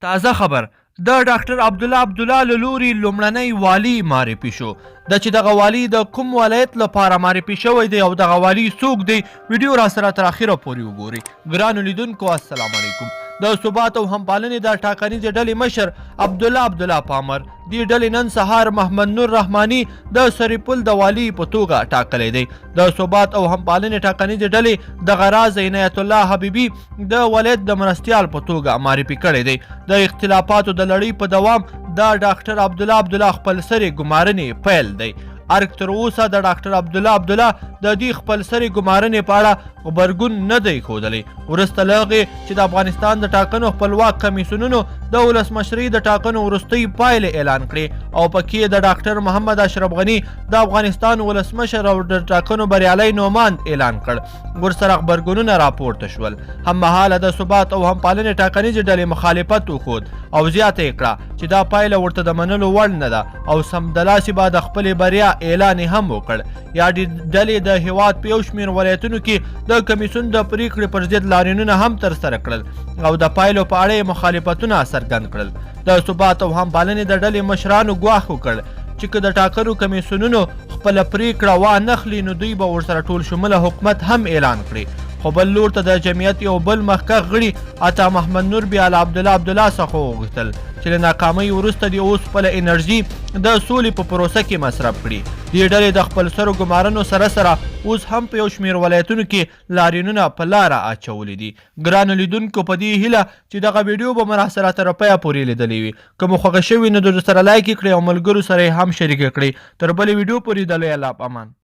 تازه خبر، د ډاکټر عبدالله عبدالله له لوري لومړنی والي معرفي شو. د چې دغه والي د کوم ولایت لپاره معرفي شوی دی او دغه والي څوک دی، ویډیو را سره تر اخره پورې وګورئ. ګرانو لیدونکو السلام علیکم. د ثبات او همپالنې د ټاکنیزې ډلې مشر عبدالله عبدالله په امر دې ډلې نن سهار محمد نور رحماني د سرپل د والي په توګه ټاکلی دی. د ثبات او همپالنې ټاکنیزې ډلې دغه راز عنایت الله حبیبي د ولایت د مرستیال په توګه معرفي کړی دی. د اختلافاتو د لړۍ په دوام د ډاکټر عبدالله عبدالله خپلسرې ګمارنې پیل دی. ارګ تر اوسه د ډاکټر عبدالله عبدالله د دې خپلسرې ګمارنې په اړه غبرګون نه دی ښودلی. وروسته له هغې چې د افغانستان د ټاکنو خپلواک کمیسیونونو د ولسمشرۍ د ټاکنو وروستۍ پایلې اعلان کړې او پکې د ډاکټر محمد اشرف غني د افغانستان ولسمشر او د ټاکنو بریالی نوماند اعلان کړ، ورسره غبرګونونه راپورته شول. هممهاله د ثبات او همپالنې ټاکنیزې ډلې مخالفت وښود او زیاته یې کړه چې دا پایله ورته د منلو وړ نه ده او سمدلاسي به د خپلې بریا اعلان یې هم وکړ. یادې ډلې د هیواد په یو شمېر ولایتونو کې د کمیسیون د پریکړې پر ضد لاریونونه هم ترسره کړل او د پایلو په اړه یې مخالفتونه څرګند کړل. د ثبات او همپالنې د ډلې مشرانو ګواښ وکړ چې که د ټاکنو کمیسیونونو خپله پریکړه وا نخلي نو دوی به ورسره ټول شموله حکومت هم اعلان کړي. خو بل لور ته د جمعیت یو بل مخکښ غړي عطا محمد نور بیا له عبدالله عبدالله څخه وغوښتل چې له ناکامۍ وروسته دې اوس خپله انرژي د سولې په پروسه کې مصرف کړي. دې ډلې د خپلسرو ګمارنو سره سره اوس هم په یو شمېر ولایتونو کې لاریونونه په لاره اچولي دي. ګرانو لیدونکو په دې هیله چې دغه ویډیو به مو راسره تر پایه پورې لیدلې وي. که مو خوښه شوې نو درسره لایک یې کړئ او ملګرو سره یې هم شریکه کړئ. تر بلې ویډیو پورې د لوی الله په امان.